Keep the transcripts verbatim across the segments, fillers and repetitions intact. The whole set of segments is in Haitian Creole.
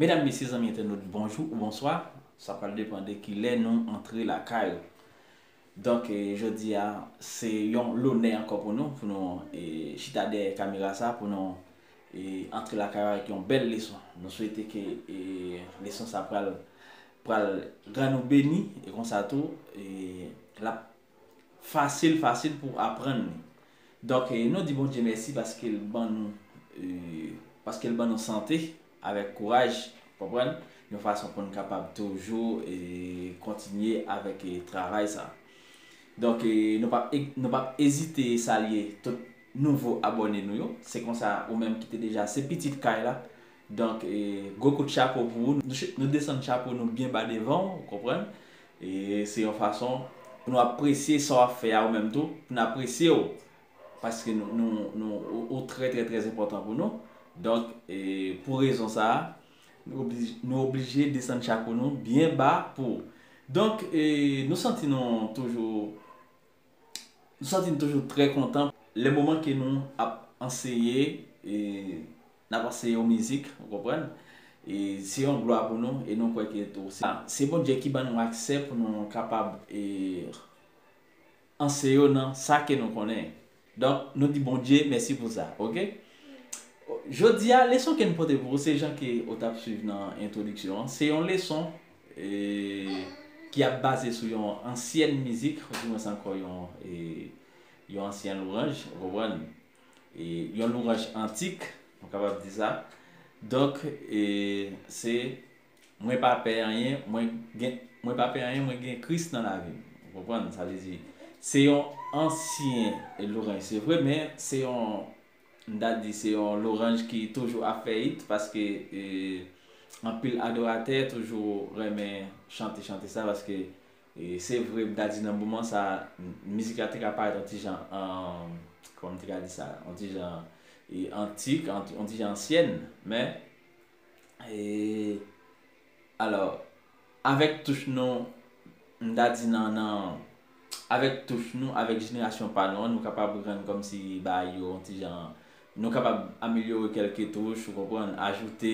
Medam, mesye, zanmi entènot, bonjou ou bonswa. Sa pral depann de kilè nou antre lakay ou. Donk, e, jodi a, se yon lonè ankò pou nou, pou nou, e, chita dèyè kamera sa, pou nou, e, antre lakay ou avèk yon bèl leson. Nou swete ke, e, leson sa pral, pral rann ou beni, e konsa tou, e, l ap fasil, fasil pou w aprann li. Donk, e, nou di Bondye mèsi paske l ban nou, e, paske l ban nou sante avèk kouraj, konprann, yon fason pou n kapab toujou, e, kontinye avèk, e, travay sa. Donk, e, nou p ap e-, nou p ap ezite salye tout nouvo abòne nou yo. Se konsa, ou menm ki te deja se pitit kay la. Donk, e, gwo kout chapo pou ou. Nou ch-, nou desann chapo nou byen ba devan w, ou konprann? E se yon fason pou nou apresye sa w ap fè a, ou menm tou, pou n apresye w. Paske nou, nou, nou, ou, ou trè, trè, trè enpòtan pou nou. Donk, e, pou rezon sa a, nou oblij-, nou oblije desann chapo nou byen ba pou ou. Donk, e, nou santi nou toujou, nou santi nou toujou trè kontan lè moman ke nou ap anseye, e, n ap anseye yon mizik, ou konprann? E se yon glwa pou nou, e nou kwè ke tou, se, se Bondye ki ban nou aksè pou nou kapab, e, anseye w nan sa ke nou konnen. Donk, nou di Bondye mèsi pou sa, oke? Jodi a, leson ke n pote pou ou, se jan ke ou t ap swiv nan entwodiksyon an, se yon leson, e, ki ap baze sou yon ansyèn mizik, ou di mwens ankò yon, e, yon ansyen lwanj, ou konprann? E, yon lwanj antik, nou kapab di sa. Donk, e, se, mwen pa pè anyen, mwen gen, mwen pa pè anyen, mwen gen Kris nan lavi m. Ou konprann? Sa vle di, se yon ansyen lwanj, se vre, men se yon, m ta di, se yon lwanj ki toujou ap fè it, paske, e, anpil adoratè toujou renmen chante, chante sa, paske, e, se vre, m ta di nan moman sa, m-, mizik la te ka parèt yon ti jan, an, kòman m te ka di sa, yon ti jan, e, antik, yon ti, yon ti jan ansyèn, men, e, alò, avèk touch nou, m ta di nan, nan, avèk touch nou, avèk jenerasyon pa nou an, nou kapab rann kòmsi bagay yo yon ti jan, nou kapab amelyore kèlke touch, ou konprann, ajoute,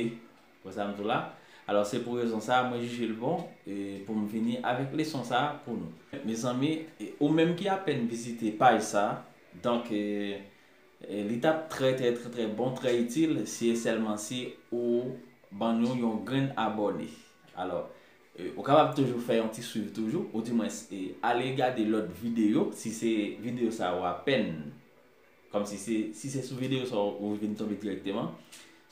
wè sa m di w la. Alò, se pou rezon sa a, mwen jije l bon, e, pou m vini avèk leson sa a pou nou. Mezanmi, e, ou menm ki apèn vizite paj sa a, donk, e, e, li t ap trè, trè, trè, trè bon, trè itil, si e sèlman si ou ban nou yon grenn abòne. Alò, e, ou kapab toujou fè yon ti swiv toujou, ou di mwens, e, ale gade lòt videyo, si se videyo sa a ou apèn Kòmsi se, si se sou videyo sa ou vin tonbe dirèkteman,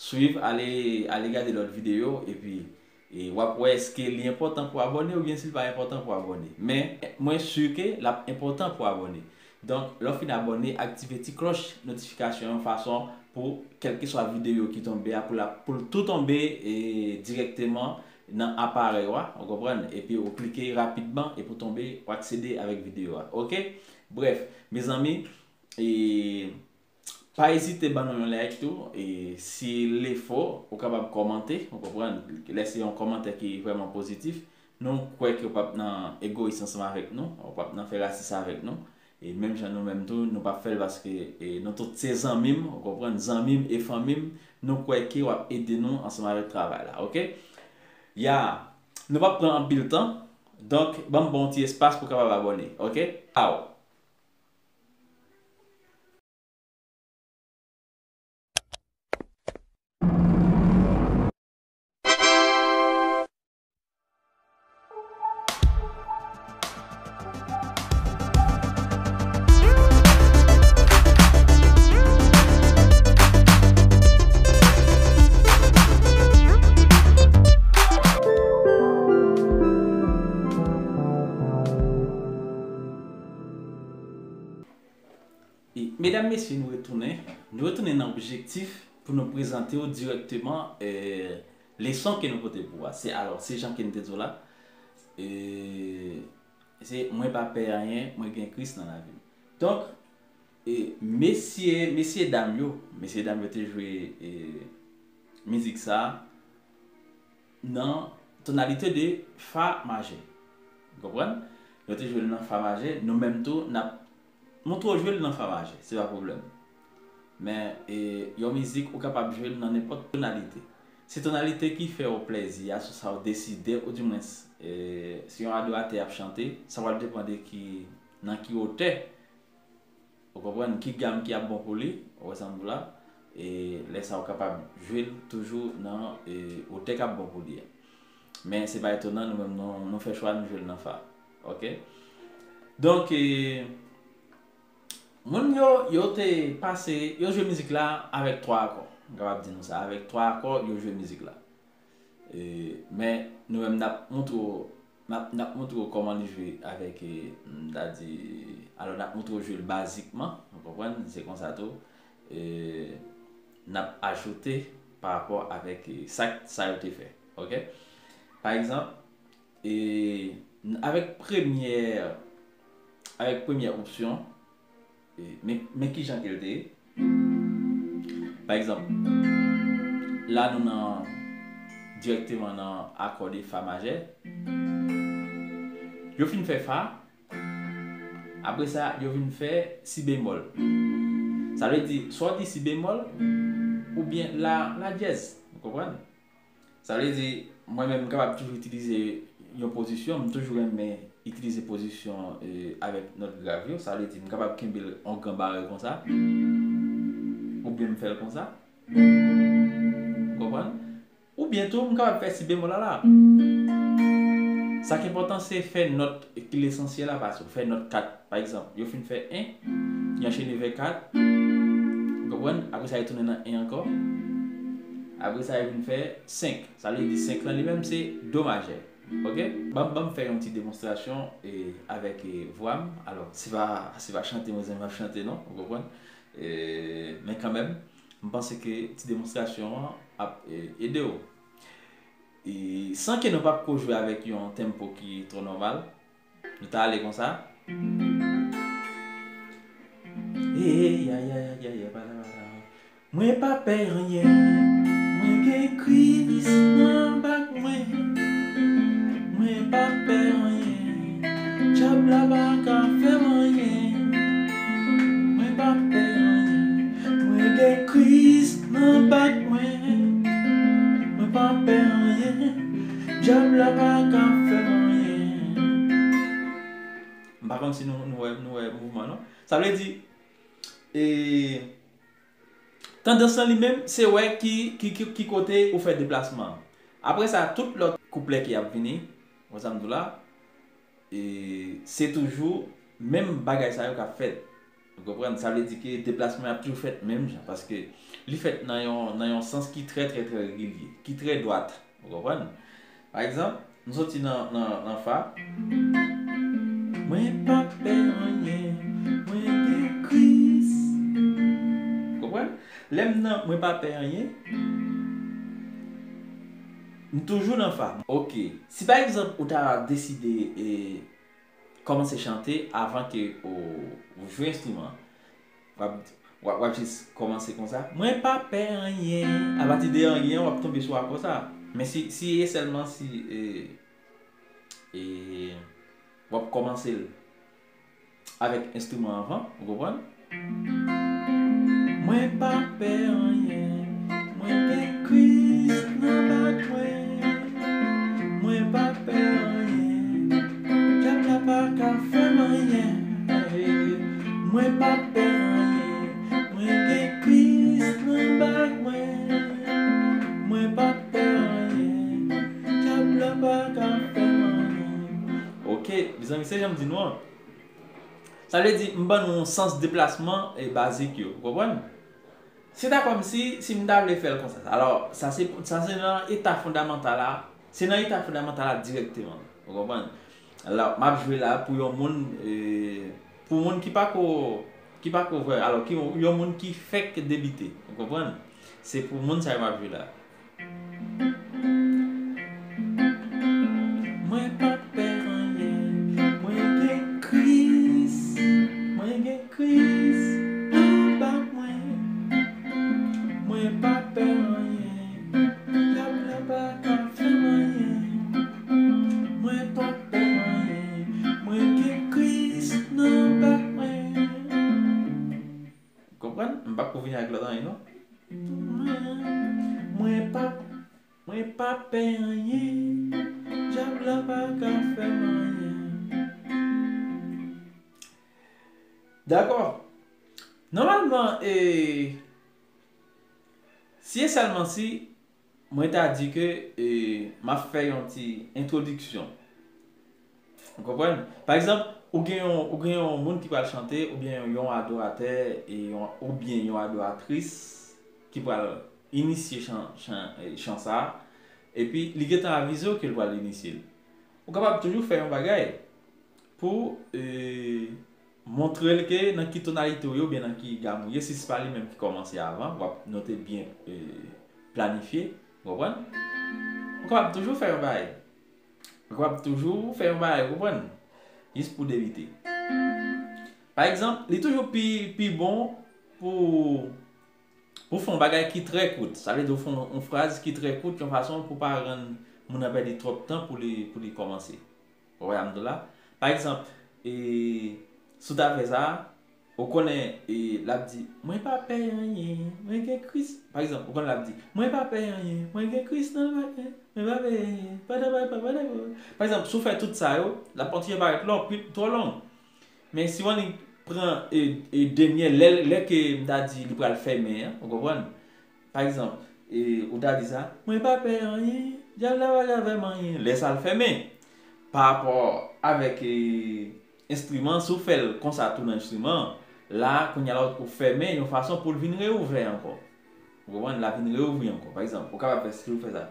swiv, ale, ale gade lòt videyo, epi, e, w ap wè èske li enpòtan pou abòne oubyen si l pa enpòtan pou abòne. Men, mwen si ke l ap enpòtan pou abòne. Donk, lè w fin abòne, aktive ti klòch notifikasyon yon fason pou kèlkeswa videyo ki tonbe a, pou l ap, pou l tou tonbe, e, dirèkteman nan aparèy ou a, ou konprann? Epi ou klike rapidman, epi ou tonbe, ou aksede avèk videyo a. Oke? Brèf, mezanmi, e, pa ezite ban nou yon like tou, e si l fò, ou kapab kòmante, ou konprann, lèse yon kòmantè ki vrèman pozitif. Nou kwè ke w p ap nan egoyis ansanm avèk nou, w p ap nan fè rasis avèk nou. E menm jan nou menm tou, nou p ap fè l paske, e, nou tout se zanmi m, ou konprann, zanmi m e fanmi m, nou kwè ke w ap ede nou ansanm avèk travay la, oke? Ya, nou p ap pran anpil tan, donk, ban m ba w yon ti espas pou w kapab abòne, oke? Aw! Medam, mesye, nou retounen. Nou retounen nan objektif pou nou prezante w dirèkteman, eh, leson ke nou pote pou w a. Se, alò, se jan ke n te di w la. Eh, se mwen pa pè anyen, mwen gen Kris nan lavi m. Donk, eh, mesye, mesye dam yo, mesye dam yo te jwe, eh, mizik sa a nan tonalite de fa majè. Ou konprann? Yo te jwe l nan fa majè, nou menm tou, n ap montre w jwe l nan fa majè, se pa pwoblèm. Men, e, yon mizik, ou kapab jwe l nan nenpòt tonalite. Se tonalite ki fè w plèzi a, sou sa w deside, oudimwens, e, si yon adoratè ap chante, sa pral depann de ki, nan ki wotè, ou konprann, ki gam ki ap bon pou li, ou wè sa m di w la, e lè sa a w kapab jwe l toujou nan, e, wotè k ap bon pou li a. Men se pa etonan, nou menm nou, nou fè chwa, nou jwe l nan fa. Oke? Donk, e, moun yo, yo te pase, yo jwe mizik la avèk twa akò. M kapab di nou sa, avèk twa akò, yo jwe mizik la. E, men nou menm n ap montre w, n ap, n ap montre w kòman li jwe avèk, e, m ta di, alò n ap montre w jwe l bazikman, ou konprann, se konsa tou. E, n ap ajoute pa rapò avèk, e, sa, sa yo te fè. Oke? Pa egzanp, e, n-, avèk premyè, avèk premyè opsyon, e, men, men ki jan ke l te ye. Pa egzanp, la nou nan, dirèkteman nan akò de fa majè. Yo fin fè fa, apre sa, yo vin fè si bemòl. Sa vle di, swa w di si bemòl, oubyen la, la dyèz. Ou konprann? Sa vle di, mwen menm, m kapab toujou itilize yon pozisyon, m toujou renmen itilize pozisyon, e, avèk nòt grav yo. Sa vle di, m kapab kenbe l yon gran barè konsa, oubyen m fè l konsa. Ou konprann? Oubyen tou, m kapab fè si bemòl la la. Sa k enpòtan, se fè nòt ki lesansyèl la pase. Fè nòt kat, pa egzanp, yo fin fè en, yo anchene vè kat, ou konprann? Apre sa, yo tounen nan en ankò. Apre sa, yo vin fè senk. Sa vle di senk lan li menm, se do majè. Oke? Ban m, ban m fè yon ti demonstrasyon, e, avèk, e, vwa m. Alò, se pa, se pa chante mwen zenn ap chante, non, ou konprann? E, men kanmenm, m panse ke ti demonstrasyon an ap, e, ede w. E, san ke nou p ap ko jwe avèk yon tempo ki twò nòmal, nou ta ale konsa. Ey, ay, ay, ay, ay, ay, pata, pata. Mwen pa pè anyen, mwen gen Kris nan bak mwen. Mwen pa pè anyen, dyab la pa ka fè m anyen. Mwen pa pè anyen, mwen gen Kris nan bak mwen. Mwen pa pè anyen, dyab la pa ka fè m anyen. M pa konn si nou, nou wè, nou wè mouvman, non? Sa vle di, e, tandans lan li menm, se wè ki, ki, ki, ki kote ou fè deplasman an. Apre sa, tout lòt kouplè ki ap vini, wè sa m di w la, e, se toujou menm bagay sa yo k ap fèt. Ou konprann? Sa vle di ke deplasman an ap toujou fèt menm jan, paske li fèt nan yon, nan yon sans ki trè, trè, trè regilye, ki trè dwat. Ou konprann? Pa egzanp, m soti nan, nan, nan fa. Mwen pa pè anyen, mwen gen Kris. Konprann? Lè m nan, mwen pa pè anyen, m toujou nan fa. Oke. Si pa egzanp, ou ta deside, e, kòmanse chante avan ke ou, ou jwe enstriman an, w ap, w ap, w ap jis kòmanse konsa. Mwen pa pè anyen. Apati de anyen, w ap tonbe sou akò sa. Men si, si e sèlman si, e, e, w ap kòmanse l avèk enstriman anvan, ou konprann? Mwen pa pè anyen, mwen gen Kris nan bak mwen. Mwen pa pè anyen, dyab la pa ka fè m anyen. Mwen pa pè anyen, mwen gen Kris nan bak mwen. Mwen pa pè anyen, dyab la pa ka fè m anyen. Oke, mezanmi, se jan m di nou an. Sa vle di, m ban nou sans deplasman, e, bazik yo. Ou konprann? Se ta kòmsi, si m ta vle fè l konsa. Alò, sa se, sa se nan eta fondamantal la. Se nan eta fondamantal la dirèkteman. Ou konprann? Alò, m ap jwe la pou yon moun, e, pou moun ki pa ko, ki pa ko vre, alò, ki yon, yon moun ki fèk debite. Ou konprann? Se pou moun sa yo m ap jwe la. Mwen pa pè anyen, mwen gen Kris, mwen gen Kris anba mwen. Mwen pa pè anyen, dyab la pa ka fè m anyen. Mwen pa pè anyen, mwen gen Kris nan bak mwen. Konprann? M p ap ko vini ak lòt anyen, non. Mwen, mwen pa, mwen pa pè anyen. Dyab la pa ka fè m anyen. Dakò. Nòmalman, e, si e sèlman si, mwen ta di ke, e, m ap fè yon ti entwodiksyon. Ou konprann? Pa egzanp, ou gen yon, ou gen yon moun ki pral chante, oubyen yon, yon adoratè, e yon, oubyen yon adoratris ki pral inisye chan, chan, e, chan sa a, epi li gentan avize w ke l pral inisye l. Ou kapab toujou fè yon bagay pou, e, montre l ke nan ki tonalite w ye oubyen nan ki gam ou ye, si se pa li menm ki kòmanse avan, w ap note byen, e, planifye, ou konprann? Ou kapab toujou fè yon bagay. Ou kapab toujou fè yon bagay, ou konprann? Jis pou debite. Pa egzanp, li toujou pi, pi bon pou, pou fè yon bagay ki trè kout. Sa vle di ou fè yon, yon fraz ki trè kout, yon fason pou pa rann moun nan pèdi twòp tan pou li, pou li kòmanse. Ou wè sa m di w la? Pa egzanp, e, si w ta fè sa, ou konnen, e, l ap di, "Mwen pa pè anyen, mwen gen Kris." Pa egzanp, ou konnen l ap di, "Mwen pa pè anyen, mwen gen Kris nan mwen, mwen pa pè anyen, pa ta pa pa pa ta pa." Pa egzanp, si w fè tout sa yo, l ap kontinye parèt long, pi, twò long. Men si w annik pran, e, e, dènye, lè, lè ke m ta di li pral fèmen an, ou konprann? Pa egzanp, e, ou ta di sa, "Mwen pa pè anyen, dyab la pa ka fè m anyen." Lè sa l fèmen. Pa rapò avèk, e, enstriman, si w fè l konsa tou nan enstriman an, la, kounye a la ou fèmen yon fason pou l vin reouvè ankò. Ou konprann? L ap vin reouvri ankò. Pa egzanp, ou kapab fè, si w fè sa.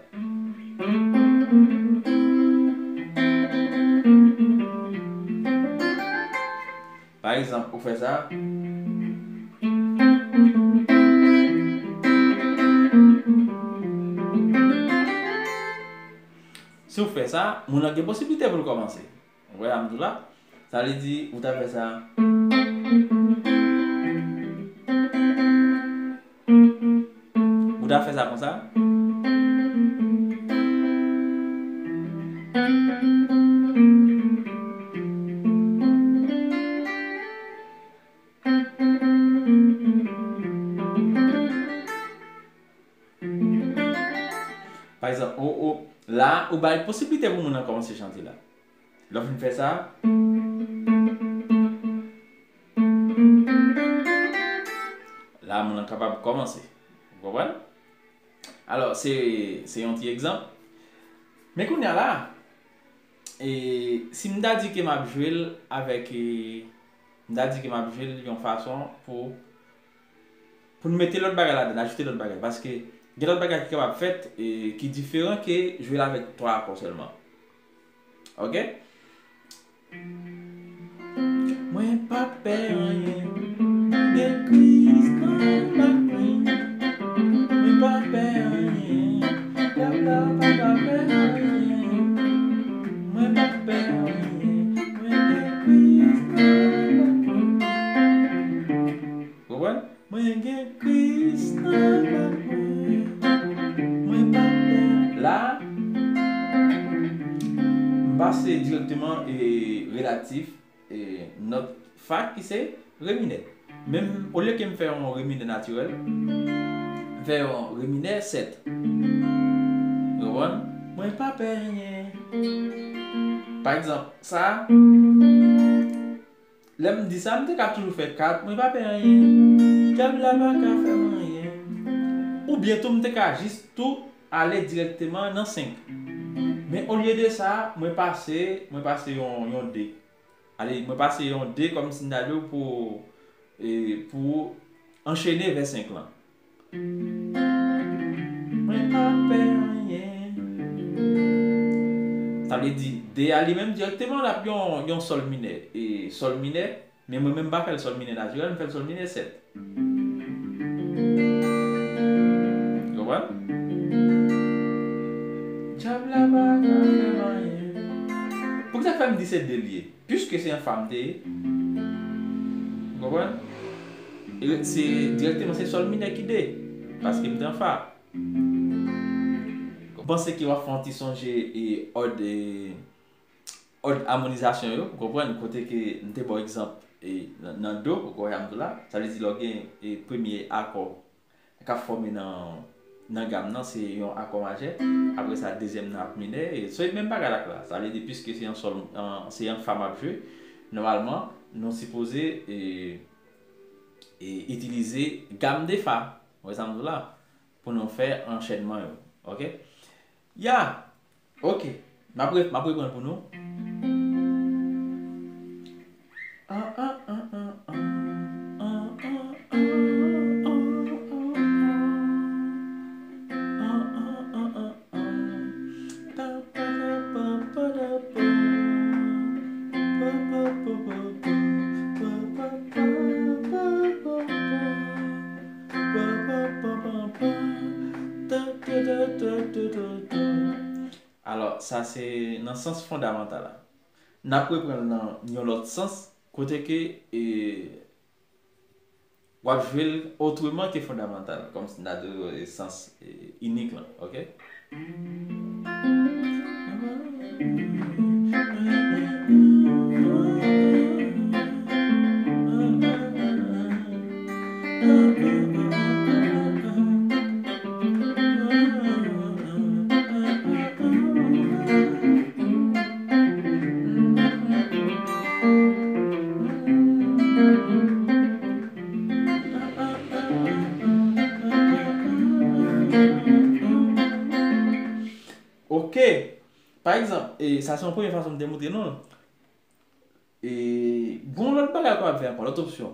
Pa egzanp, ou fè sa. Si w fè sa, moun nan gen posiblite pou l kòmanse. Ou wè sa m di w la? Sa vle di, ou ta fè sa. Ou ta fè sa konsa. Pa egzanp, ou, ou, la, ou bay posiblite pou moun nan kòmanse chante la. Lè w fin fè sa, la, moun nan kapab kòmanse. Ou konprann? Alò, se, se yon ti egzanp. Men kounye a la, e, si m ta di ke m ap jwe l avèk, e, m ta di ke m ap jwe l yon fason pou, pou n mete lòt bagay ladan, ajoute lòt bagay. Paske gen lòt bagay ki kapab fèt, e, ki diferan ke jwe l avèk twa akò sèlman. Oke? Mwen pa pè anyen. Gen Kris nan bak mwen. Mwen pa pè anyen. Dyab la pa ka fè m anyen. Mwen pa pè anyen. Mwen gen Kris nan bak mwen. Konprann? Mwen gen Kris nan bak mwen. Mwen pa pè. La, m pase dirèkteman, e, relatif, e, nòt fa ki se re minè. Menm olye ke m fè yon re minè natirèl, m fè yon re minè sèt. Ou konprann? Mwen pa pè anyen. Pa egzanp, sa, lè m di sa, m te ka toujou fè kat, mwen pa pè anyen. Dyab la pa ka fè m anyen. Oubyen tou, m te ka jis tou ale dirèkteman nan senk. Men olye de sa, mwen pase, mwen pase yon, yon de. Ale, mwen pase yon de kòmsi m ta di w pou, e, pou anchene vè senk lan. Mwen pa pè anyen. Sa vle di, de a li menm dirèkteman l ap yon, yon sòl minè. E sòl minè, Men mwen menm m pa fè l sòl minè natirèl, m fè l sòl minè sèt. Ou konprann? Dyab la pa ka fè m anyen. Poukisa k fè m di se de l ye? Piske se an fa m te ye. Ou konprann? E se dirèkteman se sòl minè ki de. Paske m te an fa. M panse ke w ap fè yon ti sonje e òd e òd amonizasyon yo, ou konprann, kote ke m te ba w egzanp e nan, nan do, ou konprann sa m di w la, sa vle di lè w gen e premye akò k ap fòme nan, nan gam nan, se yon akò majè, apre sa dezyèm nan ap minè, e se menm bagay la k la, sa vle di piske se yon sòl, an, se yon fa m ap jwe, nòmalman, nou sipoze e, e itilize gam de fa, ou konprann sa m di w la, pou nou fè anchènman yo, oke? Ya! Oke, m ap re-, m ap reprann pou nou. Alò, sa se nan sans fondamantal la. N ap reprann l nan yon lòt sans, kote ke e, w ap jwe l otreman ke fondamantal, kòmsi n ta di w e sans e, inik lan, oke? Oke. Pa egzanp, e, sa se yon premye fason m te montre nou l. E, gen yon lòt bagay w kapab fè ankò, lòt opsyon.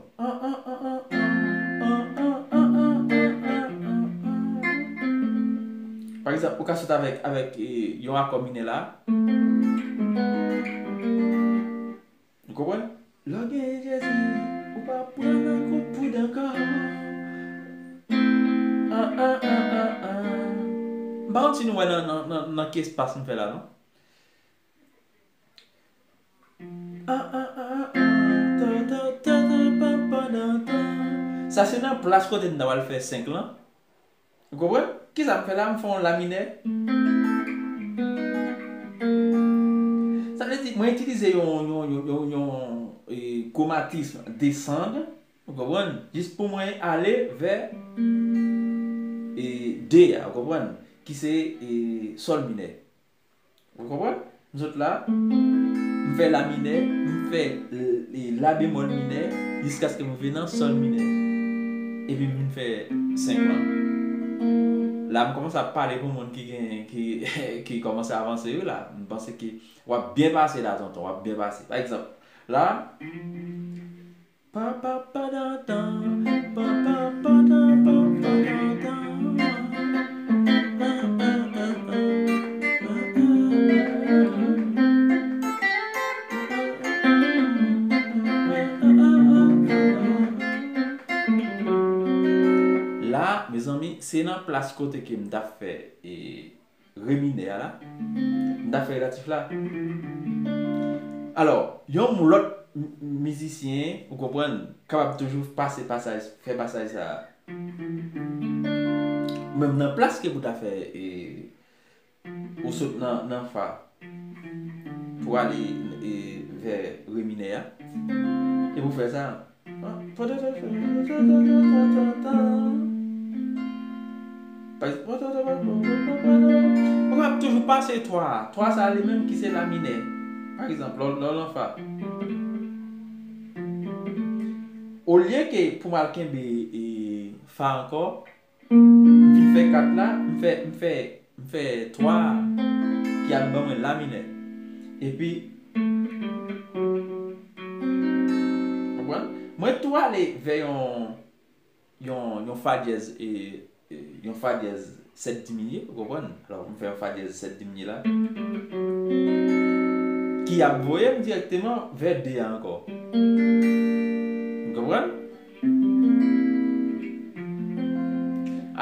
Pa egzanp, ou ka sot avèk, avèk, e, yon akò minè la. Ou konprann? Lè w genyen Jezi, ou pa pran nan kout poud ankò. An, an, an, an, an. M pa konn si nou wè nan, nan, nan, nan ki espas m fè la, non? An, an, an, an, an. Ta, ta, ta, ta, pa, pa, nan, tan. Sa se nan plas kote n ta pral fè senk lan. Ou konprann? Kisa m fè la? M fè yon la minè. Sa vle di, mwen itilize yon, yon, yon, yon, yon, e, kwomatism desann, ou konprann? Jis pou mwen ale vè, e, de a, ou konprann? Ki se, e, sòl minè. Ou konprann? M sot la, m fè la minè, m fè l-, la bemòl minè, jiskaske m rive nan sòl minè. Epi m vin fè senk lan. La, m kòmanse ap pale pou moun ki gen, ki, ki kòmanse avanse yo la. M panse ke w ap byen pase la, tonton, w ap byen pase. Pa egzanp, la, Pa, pa, pa, dan, dan. Pa, pa, pa, dan, pa, pa, dan, dan. La, mezanmi, se nan plas kote ke m t ap fè, e, re minè a la, m ta fè relatif la. Alò, yon lòt m-, mizisyen, ou konprann, kapab toujou pase pasaj, fè pasaj sa a. Menm nan plas ke pou ta fè, e, ou sot nan, nan fa pou ale, e, vè re minè a. E pou fè sa, ou ap toujou pase twa a. Twa sa a li menm ki se la minè. Pa egzanp, lè w, lè w nan fa. Olye ke pou m al kenbe, e, fa ankò, m vin fè kat la, m fè, m fè, m fè twa a, ki ap ban mwen la minè. Epi, konprann? Mwen tou ale vè yon, yon, yon fa dyèz, e, e, yon fa dyèz sèt diminye, ou konprann? Alò, m fè yon fa dyèz sèt diminye la. Ki ap voye m dirèkteman vè de a ankò.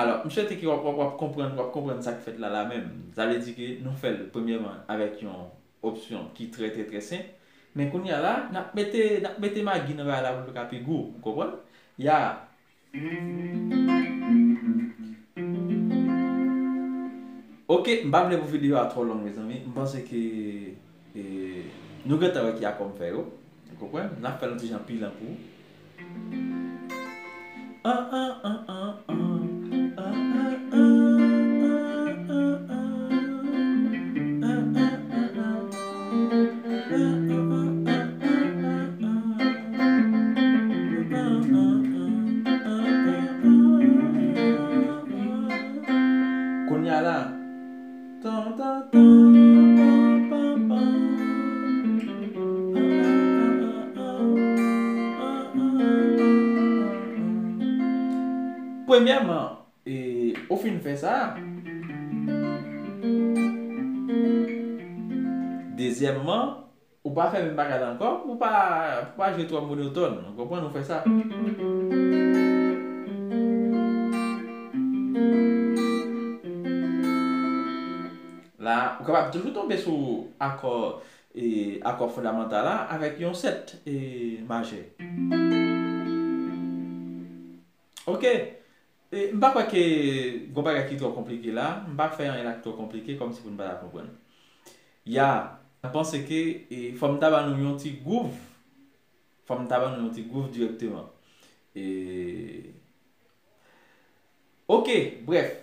Alò, m swete ke w ap, w ap, w ap konprann, w ap konprann sa k fèt la, la menm. Sa vle di ke nou fè l premyèman avèk yon opsyon ki trè, trè, trè senp. Men kounye a la, n ap mete, n ap mete magi nan bagay la pou l ka pi gou. Ou konprann? Ya. Ok, m pa vle pou videyo a twò long, mezanmi. M panse ke, e, nou gentan wè ki akò m fè yo. Ou konprann? N ap fè l yon ti jan pi lan pou ou. An, an, an, an, an. An, an, an, an, an. An, an, an, an. Kounye a la. Tan, tan, tan, pam, pam, pam. Premyèman, e, ou fin fè sa. Dezyèmman, ou pa fè menm bagay la ankò, pou pa, pou pa jwe twò monotòn. Ou konprann? Ou fè sa. La, ou kapab toujou tonbe sou akò, e, akò fondamantal la avèk yon sèt, e, majè. Ok. E, m pa kwè ke gon bagay ki twò konplike la. M pa fè anyen la ki twò konplike, kòmsi pou n pa ta konprann. Ya, m panse ke, e, fò m ta ban nou yon ti gwouv. Fò m ta ban nou yon ti gwouv dirèkteman. E, ok, brèf.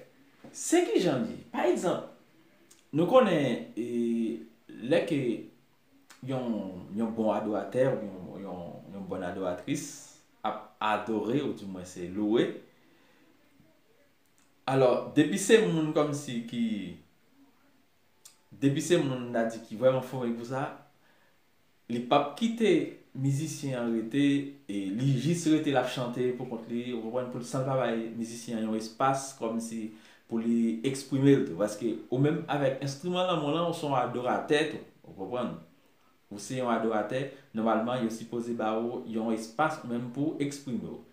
Se kijan l ye? Pa egzanp, nou konnen, e, lè ke yon, yon bon adoratè oubyen yon, yon, yon bòn adoratris ap adore, oudimwen se louwe. Alò, depi se moun kòmsi ki, depi se moun, n a di, ki vrèman fòme pou sa, li p ap kite mizisyen an rete, e li jis rete l ap chante pou kont li, ou konprann, pou l, san l pa bay mizisyen an yon espas kòmsi pou li eksprime l tou. Paske ou menm avèk enstriman lanmou lan, ou se yon adoratè tou, ou konprann. Ou se yon adoratè, nòmalman, yo sipoze ba ou yon espas ou menm pou eksprime w.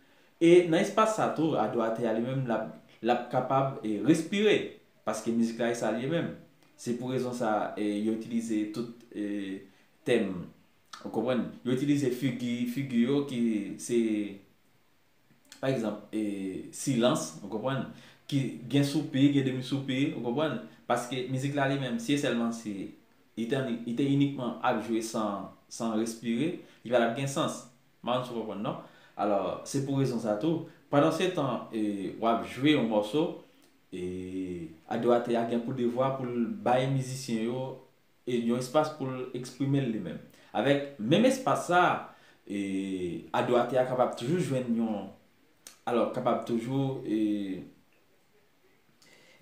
E nan espas sa tou, adoratè a li menm, l ap, l ap kapab, e, respire, paske mizik la e sa l ye menm. Se pou rezon sa, e, yo itilize tout, e, tèm, ou konprann? Yo itilize figi, figi yo ki se, pa egzanp, e, silans, ou konprann? Ki gen soupir, gen demi soupir, ou konprann? Paske mizik la li menm, si e sèlman se, li te, li te inikman ap jwe san, san respire, li pa t ap gen sans. M pa konn si w konprann, non? Alò, se pou rezon sa tou, pandan se tan, e, w ap jwe yon mòso, e, adoratè a gen pou devwa pou l bay mizisyen yo, e, yon espas pou l eksprime l li menm. Avèk menm espas sa, e, adoratè a kapab toujou jwenn yon, alò, kapab toujou, e,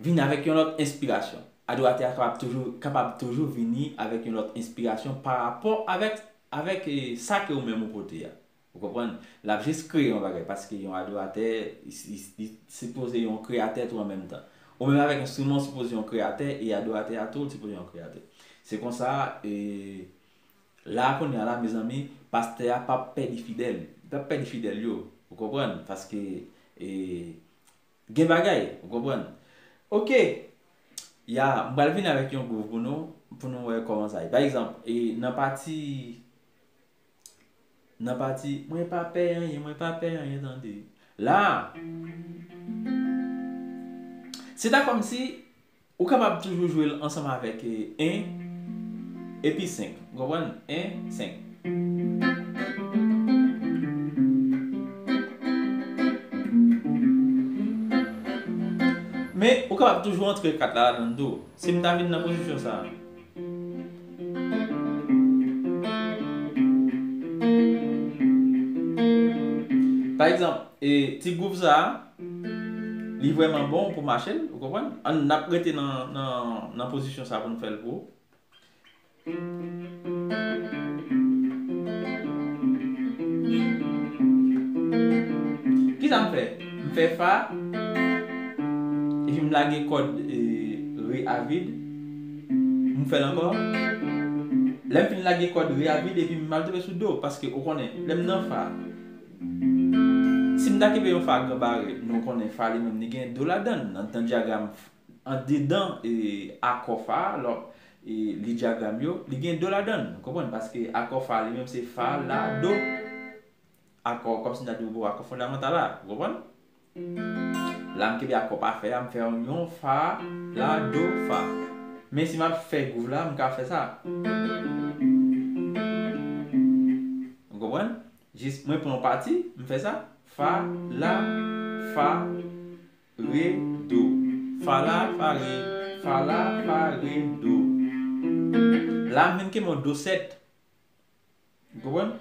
vin avèk yon lòt enspirasyon. Adoratè a kapab toujou, kapab toujou vini avèk yon lòt enspirasyon pa rapò avèk, avèk, e, sa ke ou menm ou pote a. Ou konprann? L ap jis kreye yon bagay, paske yon adoratè, li, li, li sipoze yon kreyatè tou an menm tan. Ou menm avèk enstriman, ou sipoze yon kreyatè, e adoratè a tou, li sipoze yon kreyatè. Se konsa, e, la kounye a la, mezanmi, pastè a p ap pèdi fidèl. Li p ap pèdi fidèl yo. Ou konprann? Paske, e, gen bagay, ou konprann? Ok. Ya, m pral vin avèk yon gwouv pou nou, pou nou wè kòman sa ye. Pa egzanp, e, nan pati, nan pati, mwen pa pè anyen, mwen pa pè anyen, tande. La, se ta kòmsi ou kapab toujou jwe l ansanm avèk, e, en epi senk. Ou konprann? En, senk. Men, ou kapab toujou antre kat la ladan l tou. Si m ta vin nan pozisyon sa a. Pa egzanp, e, ti gwouv sa a, li vrèman bon pou mache l, ou konprann? Ann, n ap rete nan, nan, nan pozisyon sa a pou n fè l pou ou. Kisa m fè? M fè fa, epi m lage kòd, e, re a vid. M fè l ankò. Lè m fin lage kòd re a vid, epi m al tonbe sou do, paske ou konnen, lè m nan fa, Si m ta kenbe yon fa gran bare, nou konnen fa li menm li gen do ladan l. Nan, nan dyagram, andedan, e, akò fa a, lè w ap, e, li dyagram yo, li gen do ladan l. Ou konprann? Paske akò fa a li menm se fa, la, do. Akò, kòmsi m ta di w akò fondamantal la. Ou konprann? La, m kenbe akò pafè a, m fè yon fa, la, do, fa. Men si m ap fè gwouv la, m ka fè sa. Ou konprann? Jis mwen pran yon pati, m fè sa. Fa, la, fa, re, do. Fa, la, fa, re. Fa, la, fa, re, do. La, m vin kenbe yon do sèt. Ou konprann?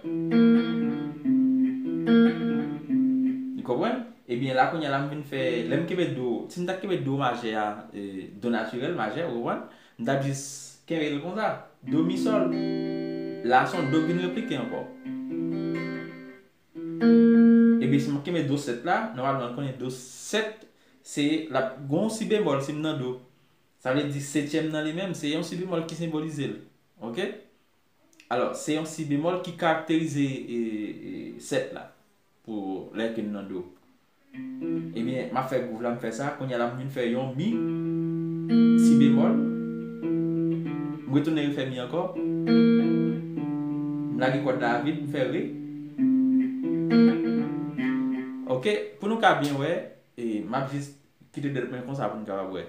Ou konprann? Ebyen, la kounye a la, m vin fè, lè m kenbe do, si m ta kenbe do majè a, e, do natirèl majè, ou konprann? M t ap jis kenbe l konsa. Do, mi, sòl. La, se yon do k vin replike ankò. Ebyen, si m kenbe do sèt la, nòmalman, nou konnen do sèt, se l ap gen yon si bemòl si m nan do. Sa vle di setyèm nan li menm, se yon si bemòl ki senbolize l. Oke? Alò, se yon si bemòl ki karakterize, e, e, sèt la, pou lè ke n nan do. Ebyen, m ap fè gwouv la, m fè sa. Kounye a la, m vin fè yon mi, si bemòl. M retounen refè mi ankò. M lage kòd la vid, m fè re. Oke, pou nou ka byen wè, e, m ap jis kite dèt mwen konsa pou n kapab wè.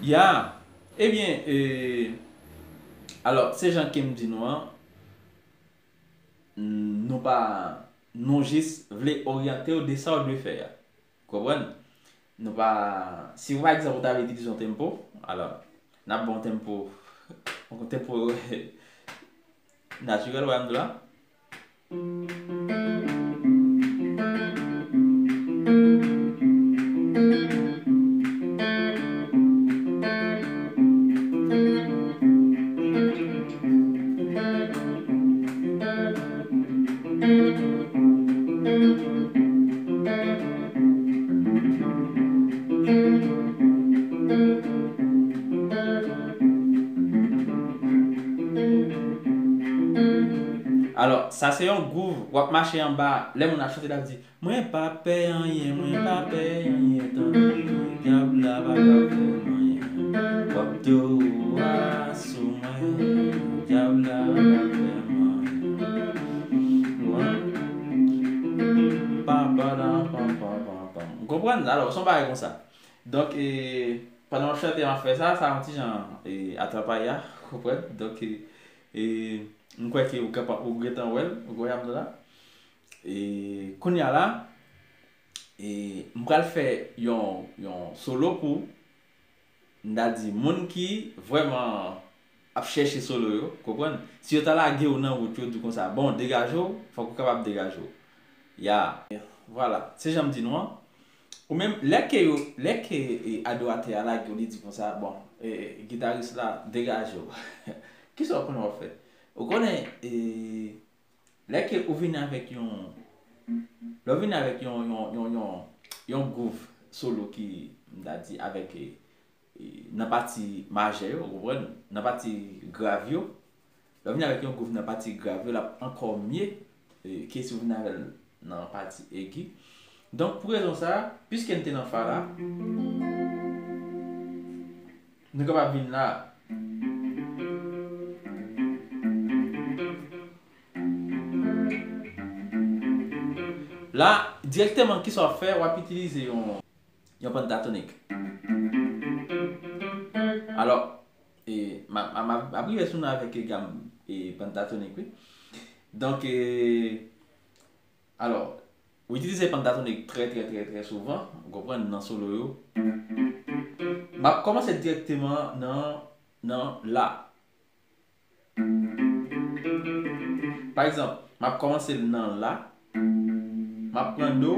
Ya, ebyen, e, alò, se jan ke m di nou an, nou pa, nou jis vle oryante w de sa w dwe fè a. Konprann? Nou pa, si w, pa egzanp, ou ta vle itilize yon tempo, alò, n ap ba w yon tempo, yon tempo natirèl, w wè m di w la. Alò, sa se yon gwouv, w ap mache anba, lè moun ap chante, l ap di, "Mwen pa pè anyen, mwen pa pè anyen, tande, dyab la pa ka fè m anyen. W ap do a sou mwen, dyab la pa fè m anyen." Ou konprann? Pa, pa, pa, pa, pa, pa. Ou konprann? Alò, se yon bagay konsa. Donk, e, pandan w ap chante, w ap fè sa, sa yon ti jan, e, atrapaya, ou konprann? Donk, e, e, m kwè ke ou gentan, ou gentan wè l, ou wè sa m di w la. E, kounye a la, e, m pral fè yon, yon solo pou, m ta di, moun ki vrèman ap chèche solo yo, konprann? Si yo ta lage w nan wout, yo di w konsa, "Bon, degaje w," fòk ou kapab degaje w. Ya, vwala, se jan m di nou an. Ou menm, lè ke yo, lè ke, e, adoratè a lage w, li di konsa, "Bon, e, gitaris la, degaje w." Kisa w konnen w ap fè? Ou konnen, e, lè ke ou vini avèk yon, lè w vini avèk yon, yon, yon, yon, yon gwouv solo ki, m ta di, avèk, e, e, nan pati majè yo, ou konprann? Nan pati grav yo. Lè w vini avèk yon gwouv nan pati grav yo, l ap ankò mye, e, ke si w vini avè l nan pati egi. Donk, pou rezon sa a, piske n te nan fa la, nou kapab vin la. La, dirèkteman, kisa w ap fè? W ap itilize yon, yon pentatonik. Alò, e, m a, m a, m a, m ap rive sou nou avèk, e, gam, e, pentatonik, wi. Donk, e, alò, ou itilize pentatonik trè, trè, trè, trè souvan, ou konprann, nan solo yo. M ap kòmanse dirèkteman nan, nan la. Pa egzanp, m ap kòmanse l nan la, m ap pran do,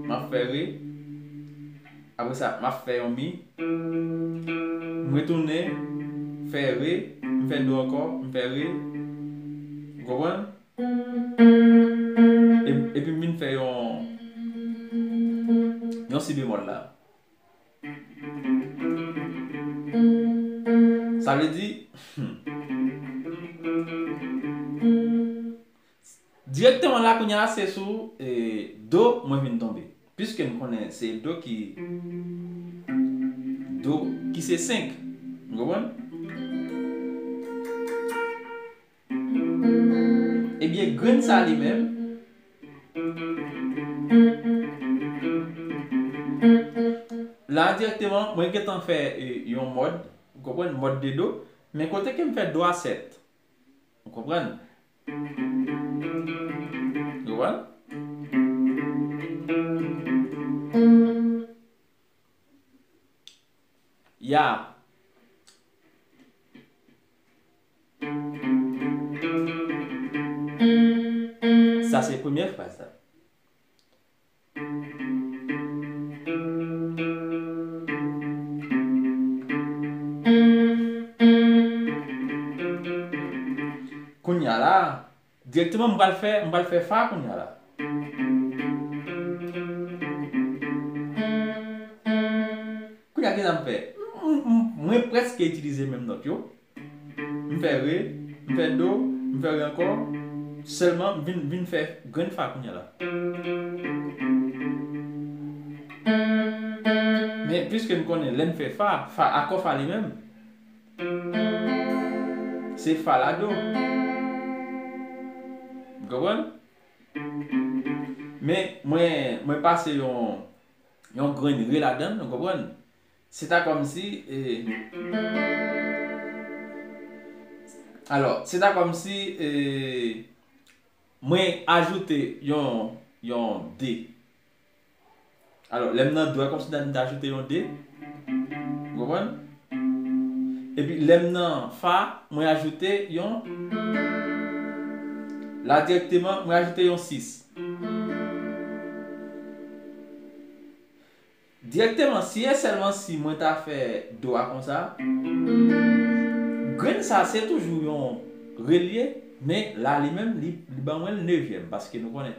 m ap fè re, apre sa, m ap fè yon mi, m retounen, fè re, m fè do ankò, m fè re, ou konprann? E, epi m vin fè yon, si bemòl la. Sa vle di, dirèkteman la, kounye a, se sou, e, do mwen vin tonbe. Piske m konnen se do ki, do ki se senk. Ou konprann? Ebyen, grenn sa li menm, la dirèkteman, mwen gentan fè, e, yon mòd, ou konprann, mòd de do, men kote ke m fè do a sèt. Ou konprann? Ou konprann? Ya. Sa se premyè fraz la. Kounye a la, dirèkteman, m pral fè, m pral fè fa kounye a la. Kounye a, kisa m fè? M, m, m, mwen prèske itilize menm nòt yo. M fè re, m fè do, m fè re ankò. Sèlman, m vin, vin fè grenn fa kounye a la. Men, piske m konnen lè m fè fa, fa, akò fa li menm, se fa la do. Ou konprann? Men, mwen, mwen pase yon, yon grenn re ladan l, ou konprann? Se ta kòmsi, e, alò, se ta kòmsi, e, mwen ajoute yon, yon de. Alò, lè m nan do a, kòmsi m ta ajoute yon de. Ou konprann? Epi, lè m nan fa, mwen ajoute yon, la dirèkteman, mwen ajoute yon sis. Dirèkteman, si e sèlman si mwen ta fè do a konsa, grenn sa se toujou yon re l ye, men la li menm, li, li ban mwen l nevyèm, paske nou konnen,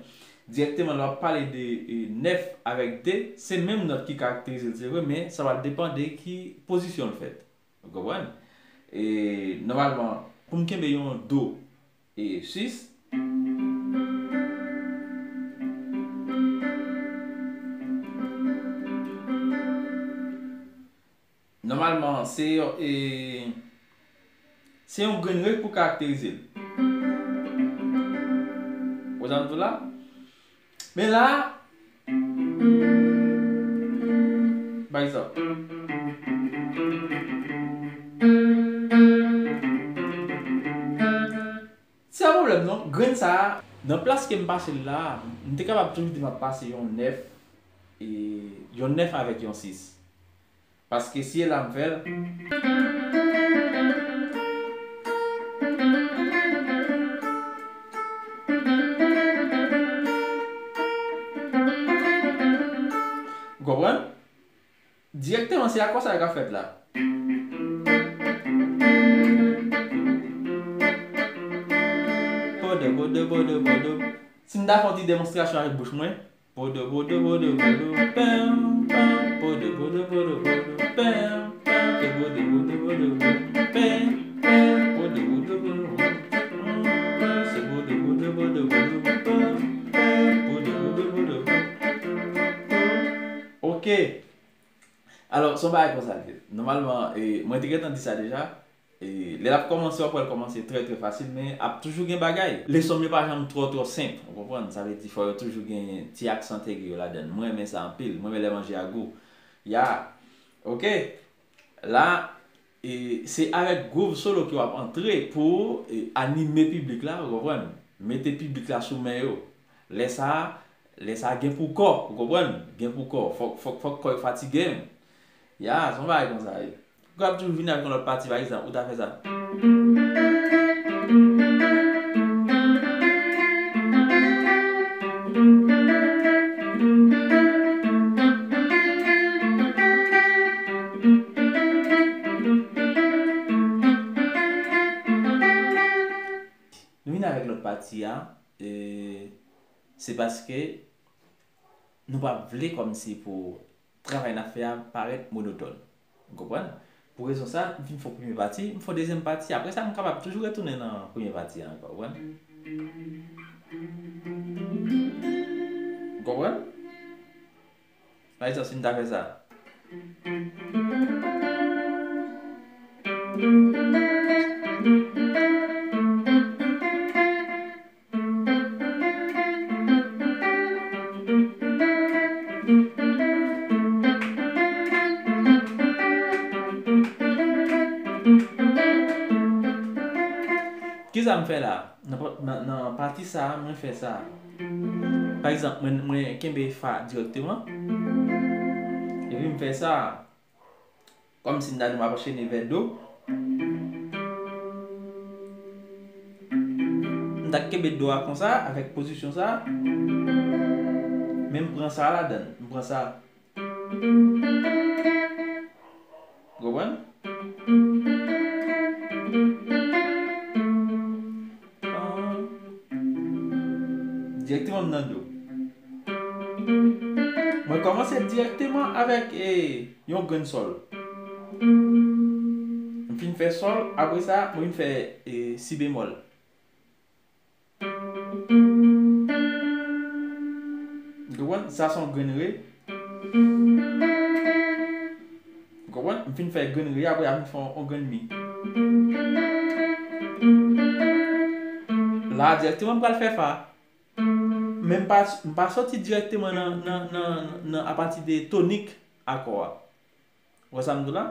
dirèkteman, lè w ap pale de, e, nèf avèk de, se menm nòt ki karakterize l, se vre, men sa va depann de ki pozisyon l fèt. Ou konprann? E, nòmalman, pou m kenbe yon do e sis, nòmalman, se yon, e, se yon grenn re pou karakterize l. Ou konprann tou la? Men la, pa egzanp, se pa pwoblèm non, grenn sa a, nan plas ke m pase l la, m te kapab toujou di m ap pase yon nèf, e, yon nèf avèk yon sis. Paske si e la m fè l. Ou konprann? Dirèkteman, se akò sa yo k ap fèt la. Podo, podo, podo, podo. Si m ta fè yon ti demonstrasyon avèk bouch mwen. Podo, podo, podo, podo, pèm, pèm. Podo, podo, podo, podo, pèm, pèm. Podo, podo, podo, podo, pèm, pèm. Podo, podo, podo, podo, pèm, pèm. Se podo, podo, podo, podo, pèm, pèm. Podo, podo, podo, podo. Ok. Alò, se yon bagay konsa l ye. Nòmalman, e, mwen te gentan di sa deja. E, lè l ap kòmanse, w ap wè l kòmanse trè, trè fasil, men ap toujou gen bagay. Leson m yo pa janm twò, twò senp, ou konprann? Sa vle di, fò yo toujou gen ti aksan tègre yo ladan l. Mwen renmen sa anpil. Mwen renmen lè manje a gou. Ya. Ok. La, e, se avèk gwouv solo ke w ap antre pou, e, anime piblik la, ou konprann? Mete piblik la sou men yo. Lè sa a, lè sa a gen pou kò, ou konprann? Gen pou kò. Fòk, fòk, fòk kò yo fatige menm. Ya, se yon bagay konsa ye. Ou kapab toujou vin avèk yon lòt pati, pa egzanp, ou ta fè sa. Nou vin avèk lòt pati a, e, se paske nou pa vle kòmsi pou travay n ap fè a parèt monotòn. Ou konprann? Pou rezon sa, m fin fè yon premye pati, m fè yon dezyèm pati, apre sa, m kapab toujou retounen nan premye pati a ankò, ou konprann? Ou konprann? Pa egzanp, si m ta fè sa. Kisa m fè la? Nan, nan, nan pati sa a, mwen fè sa. Pa egzanp, mwen, mwen kenbe fa dirèkteman. Epi m fè sa. Kòmsi m ta di m ap anchene vè do. M ta kenbe do a konsa, avèk pozisyon sa. Men m pran sa ladann. M pran sa. Ou konprann? Dirèkteman m nan do. Mwen kòmanse dirèkteman avèk, e, yon grenn sòl. M fin fè sòl, apre sa, mwen vin fè, e, si bemòl. Ou konprann? Sa se yon grenn re. Ou konprann? M fin fè grenn re, apre a vin fè yon, yon grenn mi. La, dirèkteman, m pral fè fa. Men m pa, m pa soti dirèkteman nan, nan, nan, nan, apati de tonik akò a. Ou wè sa m di w la?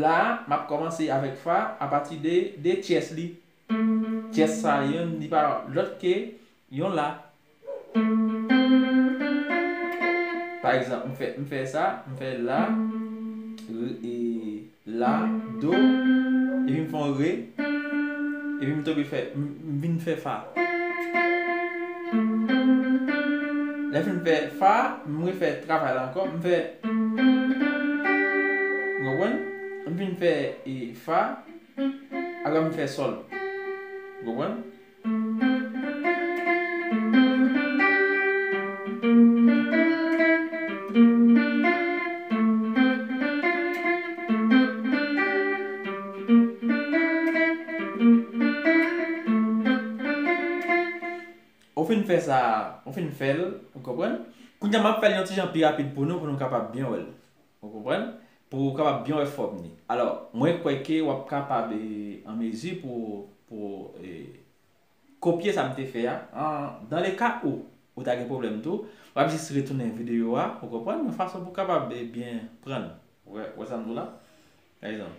La, m ap kòmanse avèk fa apati de, de tyès li. Tyès sa a, li pa lòt ke yon la. Pa egzanp, m fè, m fè sa, m fè la, re, e, la, do, epi m fè yon re, epi m tonbe fè, m, m vin fè fa. Lè m fin fè fa, m refè travay la ankò, m fè, ou konprann? M vin fè, e, fa, apre m fè sòl. Ou konprann? Ou fin fè sa, ou fin fè l, ou konprann? Kounye a m ap fè l yon ti jan pi rapid pou nou, pou nou kapab byen wè l. Ou konprann? Pou w kapab byen wè fòm li. Alò, mwen kwè ke w ap kapab, e, an mezi pou, pou, e, kopye sa m te fè a. An, dans le cas où ou ta gen pwoblèm tou, w ap jis retounen videyo a, ou konprann, yon fason pou w kapab, e, byen pran l. Ou wè, ou wè sa m di w la? Pa egzanp.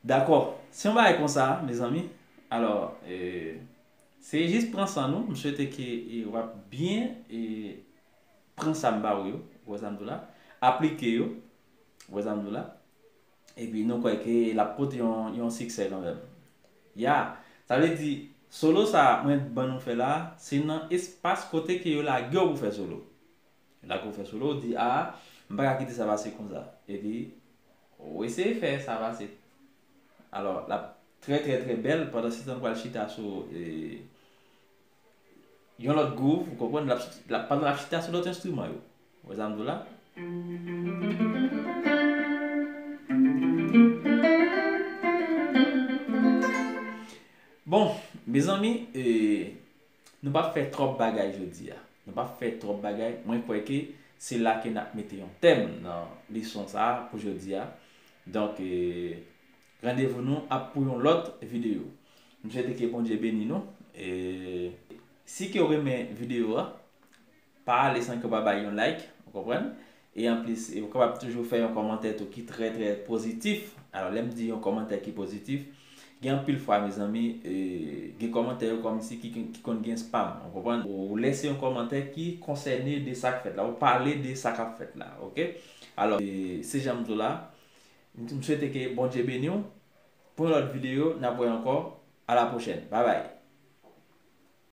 Dakò. Se yon bagay konsa, mezanmi. Alò, e, se jis pran san nou. M swete ke, e, w ap byen, e, pran sa m ba ou yo, ou wè sa m di w la, aplike yo, ou wè sa m di w la, epi nou kwè ke l ap pote yon, yon siksè kanmenm. Ya, sa vle di, solo sa mwen ban nou fè la, se nan espas kote ke yo lage w pou fè solo. Yo lage w fè solo, ou di, a, m pa ka kite sa pase konsa. Epi, ou eseye fè sa pase. Alò, l ap trè, trè, trè bèl, pandan se tan nou pral chita sou, e, yon lòt gwouv, ou konprann, l ap, l ap, pandan l ap chita sou lòt enstriman yo. Ou wè sa m di w la? Bon, mezanmi, e, nou p ap fè twòp bagay jodi a. Nou p ap fè twòp bagay. Mwen kwè ke se la ke n ap mete yon tèm nan leson sa a pou jodi a. Donk, e, randevou nou ap pou yon lòt videyo. M swete ke Bondye beni nou. E, Si ke w renmen videyo a, pa ale san ke w pa bay yon like, ou konprann? E anplis, e ou kapab toujou fè yon kòmantè tou ki trè, trè pozitif. Alò, lè m di yon kòmantè ki pozitif, gen anpil fwa, mezanmi, e, gen kòmantè yo kòmsi ki, ki konn gen spam, ou konprann? Ou lese yon kòmantè ki konsène de sa k fèt la, ou pale de sa k ap fèt la, oke? Alò, e, se jan m di w la, m swete ke Bondye beni w. Pou yon lòt videyo, n ap wè ankò. A la pwochèn. Babay.